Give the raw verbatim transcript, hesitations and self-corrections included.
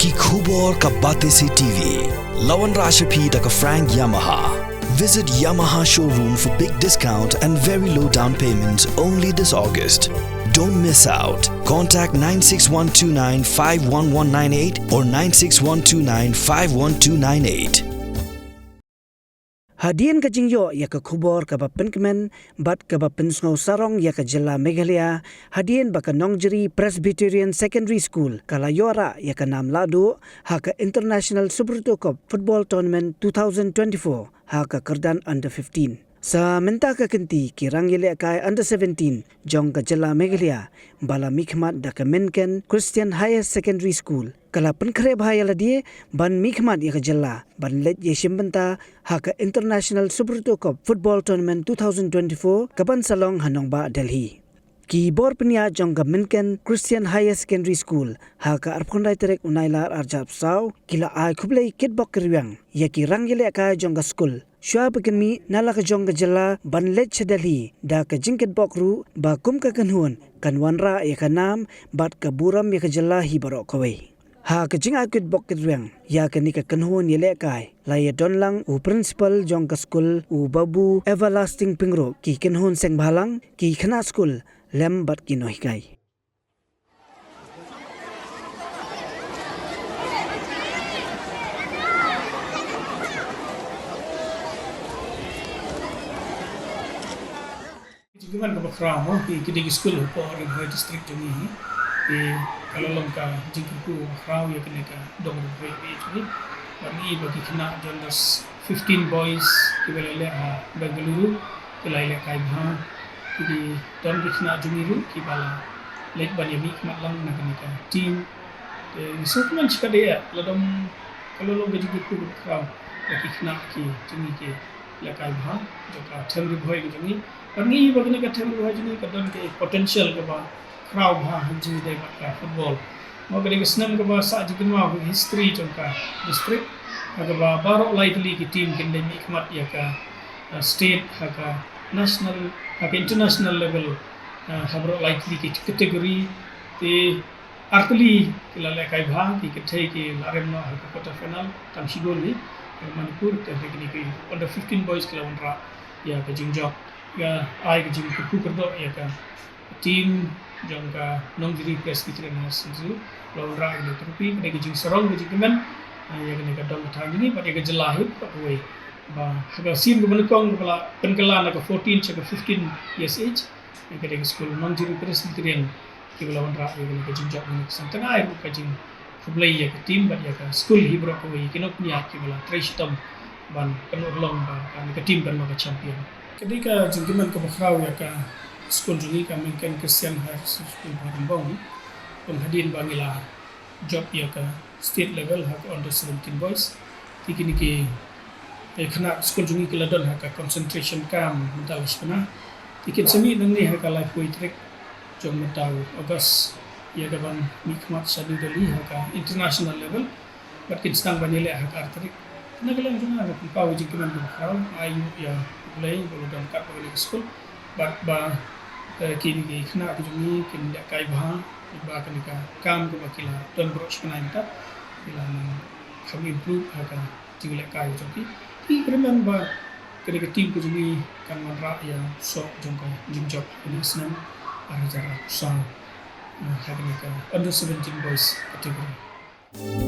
Ki khubor ka Batesi T V. La wanrah sha phi da ka Frank Yamaha. Visit Yamaha showroom for big discount and very low down payment only this August. Don't miss out. Contact nine six one two nine five one one nine eight or nine six one two nine five one two nine eight. Hadien ka jingïoh ïa ka khubor kaba pynkmen bad kaba pynsngew sarong ïa ka jylla Meghalaya, hadien ba ka Nongjri Presbyterian Secondary School ka la ïoh rah ïa ka nam lahduh ha ka International Subroto Cup Football Tournament two thousand twenty-four ha ka kyrdan under fifteen. Sa mynta ka kynti ki rangïalehkai under seventeen jong ka jylla Meghalaya ba la mihkhmat da ka Minken Christian Higher Secondary School ka la pynkhreh bha ïa lade ban mihkhmat ïa ka jylla ban leit ïashim bynta ha ka International Subroto Cup Football Tournament two thousand twenty-four kaban sa long ha nongbah Delhi. Ki bor pynïaid jong ka Minken Christian Higher Secondary School ha ka arphew khyndai tarik u Nailar arhajar arphew saw ki la ai khublei kitbok kitrwiang ïa ki rangïalehkai jong ka skul shuwa ba kin mih na la ka jong ka jylla ban leit sha Delhi da ka jingkitbok ruh ba kum ka kynhun kan wanrah ïa ka nam bad ka burom ïa ka jylla hi baroh kawei. Ha ka jingai kitbok kitrwiang ïa kane ka kynhun ïalehkai la ïadon lang u principal jong ka skul u Babu Everlasting Pyngrope, ki kynhun seng bhalang, ki khynnah skul lem bad ki nonghikai. Jingkmen kaba khraw mo, ki, ki dei ki skul hapoh Ri Bhoi district jong ngi hi. Ki, ka la long ka jingkyrkhu kaba khraw ïa kane ka dong Ri Bhoi jong ngi. Bad ngi ba ki khynnah jong under fifteen boys kiba la leh ha Bengaluru ki la ïalehkai bha. Ki dei don ki khynnah jong ngi ruh kiba la leit ban ïa mihkhmat lang na kane ka team. Te ngi sngewkmen shikatdei ïa la dong ka la long ka jingkyrkhu kaba khraw ïa ki khynnah ki jong ngi ki lehkai bha jong ka team Ri Bhoi jong ngi. Bad ngi ba kane ka team Ri Bhoi jong ngi ka don ka potential kaba khraw bha ha ka jingïadei bad ka football. Mo ka dei ka snem kaba sah jingkynmaw ha ka history jong ka district ha kaba baroh lai tylli ki team kin leit mihkhmat ïa ka, uh, state ha ka national ha ka international level, uh, ha baroh lai tylli ki category. Te ar tylli ki la lehkai bha, ki kynthei ki la rem noh ha ka quarter final tang shi gol hi ha Manipur. Te hynrei kine ki under fifteen boys ki la wanrah ïa ka jingjop, ïa ai ka jingkyrkhu kyrdoh ïa ka team jong ka Nongjri Presbyterian Higher Secondary, la wanrah ïa ka trophy. Ka dei ka jingsarong ka jingkmen, ah, ïa kane ka dong ka thaiñ jong ngi bad ïa ka jylla hi baroh kawei. Ba ha ka sien kaba nyngkong kaba la pynkylla na ka fourteen sha ka fifteen years age, ïa ka dei ka skul Nongjri Presbyterian kiba la wanrah ïa kane ka jingjop. Ngi sngewthuh ruh ka jingkhublei ïa ka team bad ïa ka skul hi baroh kawei, ïa ki nongpynïaid kiba la trei shitom ban pynurlong ba kane ka team kan long ka champion. Ka dei ka jingkmen kaba khraw ïa ka skul jong ngi ka Minken Christian Higher Secondary School Bharumbong. Kum hadien ba ngi la jop ïa ka state level ha ka under seventeen boys. Te kine ki, eh, khynnah skul jong ngi ki la don ha ka concentration camp mynta la shiphew. Te kin sa mih nangne ha ka laiphew tarik jong mynta u August ïa ka ban mihkhmat sha New Delhi ha ka international level. Bad kin sdang ban ïaleh ha ka ar tarik. Na ka liang jong nga nga pynpaw jingkmen kaba khraw, nga ai nguh ïa U Blei ba u la don ryngkat bad kane ka skul. Bad ba, eh, kine ki khynnah ki jong ngi kin lehkai bha, ba kane ka kam kaba ki la don baroh shi bnai mynta ki la nang kham improve ha ka jinglehkai jong ki. Te kyrmen ba kane ka team ka jong ngi kan wanrah ïa u soh jong ka jingjop ha kane ka snem ar hajar arphew saw, eh, ha kane ka under seventeen boys category.